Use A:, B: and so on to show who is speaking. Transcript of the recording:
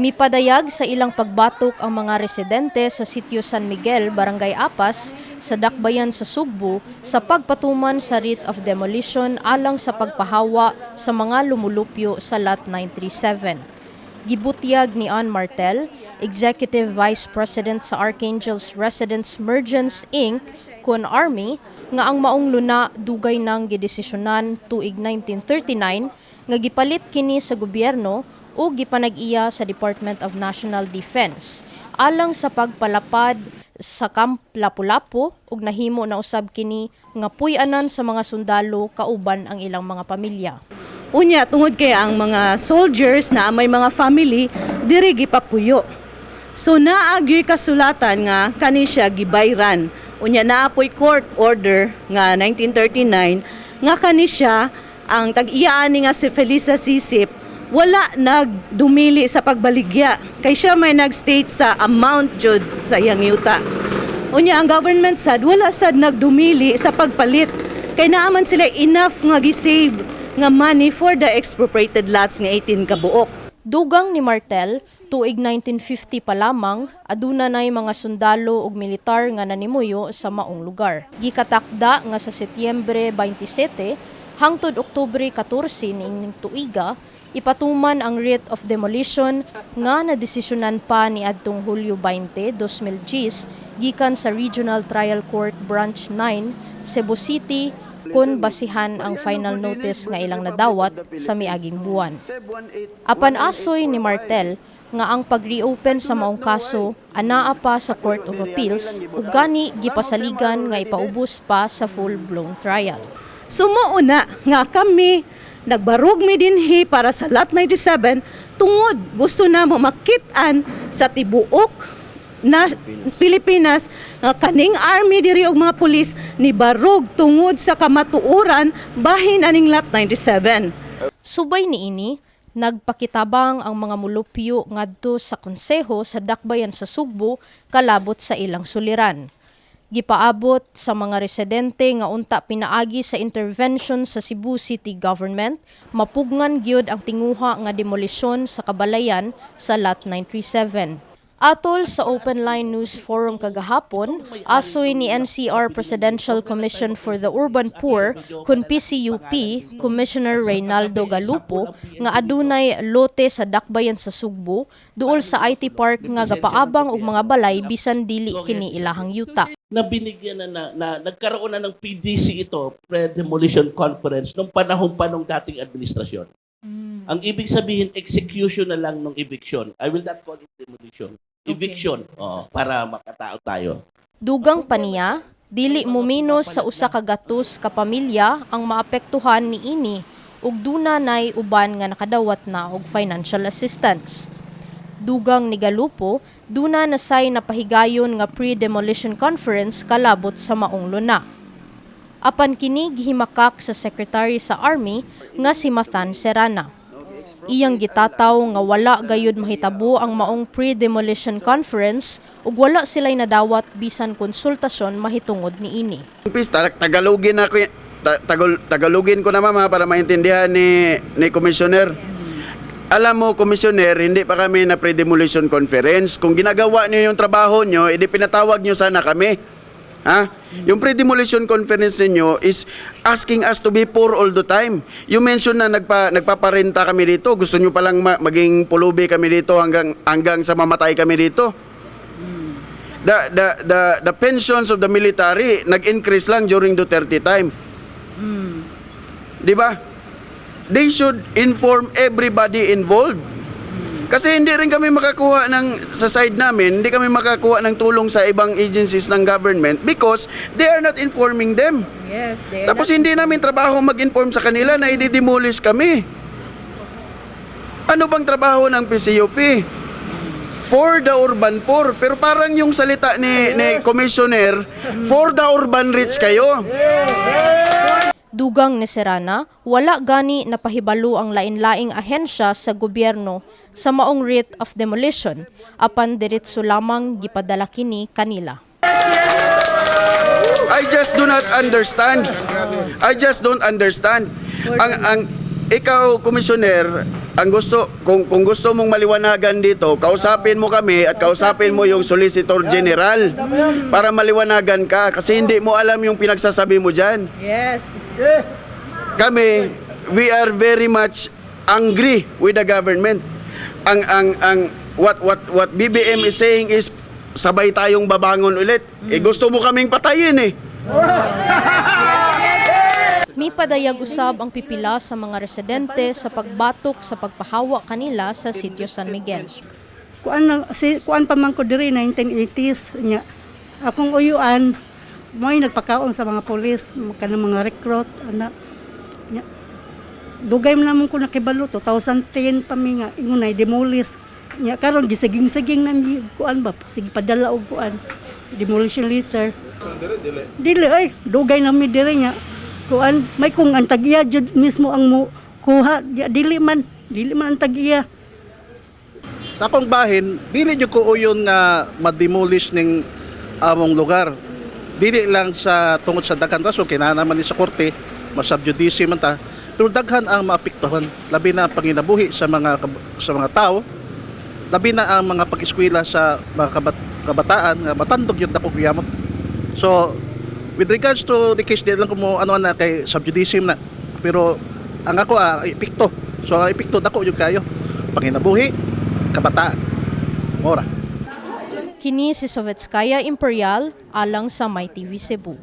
A: Mipadayag sa ilang pagbatok ang mga residente sa Sitio San Miguel, Barangay Apas, sa Dakbayan sa Sugbo sa pagpatuman sa writ of demolition alang sa pagpahawa sa mga lumulupyo sa Lot 937. Gibutyag ni Ann Martel, Executive Vice President sa Archangel's Residence Mergence Inc., kun Army, nga ang maong luna dugay nang gidesisyonan tuig 1939 nga gipalit kini sa gobyerno o gipanag-iya sa Department of National Defense alang sa pagpalapad sa Camp Lapu-Lapu ug nahimo na usab kini nga puy-anan sa mga sundalo kauban ang ilang mga pamilya.
B: Unya, tungod kay ang mga soldiers na may mga family diri gipapuyo. So naa gyoy kasulatan nga kani siya gibayran. Unya, naa poy court order nga 1939 nga kani siya ang tag-iya ani nga si Felisa Sisip wala nagdumili sa pagbaligya kay siya may nag-state sa amount jud sa iyang yuta. Unya, ang government sad wala sad nagdumili sa pagpalit kay naa man sila enough nga gi-save nga money for the expropriated lots nga 18 ka buok.
A: Dugang ni Martel, tuig 1950 pa lamang, aduna nay mga sundalo ug militar nga nanimuyo sa maong lugar. Gikatakda nga sa Setyembre 27 hangtod Oktubre 14 niining tuiga, ipatuman ang writ of demolition nga nadesisyonan pa ni adtong Hulyo 20, 2010 gikan sa Regional Trial Court Branch 9, Cebu City, kun basihan ang final notice nga ilang nadawat sa miaging buwan. Apan asoy ni Martel nga ang pag-reopen sa maong kaso anaa pa sa Court of Appeals ug gani gipasaligan nga ipaubos pa sa full-blown trial.
B: So mao na nga kami nagbarog mi dinhi para sa Lot 97 tungod gusto na mo makit-an sa tibuok na Pilipinas nga kaning army diri og mga pulis ni barog tungod sa kamatuoran bahin aning Lot 97.
A: Subay niini, nagpakitabang ang mga mulupyo ngadto sa konseho sa Dakbayan sa Sugbo kalabot sa ilang suliran. Gipaabot sa mga residente nga unta pinaagi sa intervention sa Cebu City Government, mapugngan gyud ang tinguha nga demolisyon sa kabalayan sa Lot 937. Atol sa Open Line News Forum kagahapon, asoy ni NCR Presidential Commission for the Urban Poor kun PCUP Commissioner Reynaldo Galupo nga adunay lote sa Dakbayan sa Sugbo duol sa IT Park nga gapaabang og mga balay bisan dili kini ilahang yuta.
C: Na binigyan na, na nagkaroon na ng PDC ito, pre-demolition conference, nung panahon pa nung dating administrasyon. Ang ibig sabihin, execution na lang ng eviction. I will not call it demolition. Eviction. Oo, para makatao tayo.
A: Dugang pa niya, dili muminos sa 100 ka pamilya ang maapektuhan niini ug duna nay uban nga nakadawat na og financial assistance. Dugang ni Galupo, duna na say napahigayon nga pre-demolition conference kalabot sa maong luna. Apan kini gihimakak sa Secretary sa Army nga si Mathan Serana. Iyang gitataw nga wala gayud mahitabo ang maong pre-demolition conference ug wala sila'y nadawat bisan konsultasyon mahitungod niini.
D: Please, Tagalogin ako, Tagalogin ko na, mama, para maintindihan ni Commissioner. Alam mo, Commissioner, hindi pa kami na pre-demolition conference. Kung ginagawa niyo yung trabaho niyo, edi pinatawag niyo sana kami. Ha? Yung pre-demolition conference ninyo is asking us to be poor all the time. You mentioned na nagpaparenta kami dito. Gusto niyo palang maging pulubi kami dito hanggang sa mamatay kami dito. The pensions of the military nag-increase lang during Duterte time. 'Di ba? They should inform everybody involved. Kasi hindi rin kami makakuha ng sa side namin, hindi kami makakuha ng tulong sa ibang agencies ng government because they are not informing them.
B: Yes, they
D: Tapos hindi namin trabaho mag-inform sa kanila na i-demolish kami. Ano bang trabaho ng PCUP? For the urban poor. Pero parang yung salita ni commissioner, for the urban rich kayo.
A: Dugang ni Serana, wala gani napahibalo ang lain-laing ahensya sa gobyerno sa maong writ of demolition apan diretso lamang gipadala kini kanila.
D: I just do not understand. I just don't understand. Ang ikaw, commissioner, Ang gusto kung gusto mong maliwanagan dito, kausapin mo kami at kausapin mo yung Solicitor General para maliwanagan ka kasi hindi mo alam yung pinagsasabi mo diyan.
B: Yes.
D: Kami, we are very much angry with the government. Ang what BBM is saying is sabay tayong babangon ulit. Eh gusto mo kaming patayin eh.
A: Mipadayag usab ang pipila sa mga residente sa pagbatok sa pagpahawa kanila sa Sitio San Miguel.
E: Kuan lang si kuan pa man ko diri 1980s nya. Akong uyuan mo'y nagpakaon sa mga pulis, kanang mga recruit ana. Nya. Dugay man namon ko nakibalo, 2010 pa mi nga ingon ay demolish. Nya karon gisiging-siging na mi kuan ba, sige padala og kuan demolition letter. Dili ay dugay na mi diri nya. Kuan may kung ang tag-iya jud mismo ang mo kuha, dili man ang tag-iya.
F: Sa akong bahin, dili jud ko uyon nga ma-demolish ning among lugar. Dili lang sa tungod sa daghan rason kay naa naman ni sa korte, ma-sub judice man ta. Pero daghan ang maapektuhan, labi na ang panginabuhi sa mga tao, labi na ang mga pag-eskwela sa mga kabataan nga matandog yun dako giyamot. So, with regards to the case, di lang ko mo ano na kay sub judice na. Pero ang ako epekto. So ang epekto dako jud kayo. Panginabuhi, kabataan. Mora.
A: Kini si Sovetskaya Imperial alang sa My TV Cebu.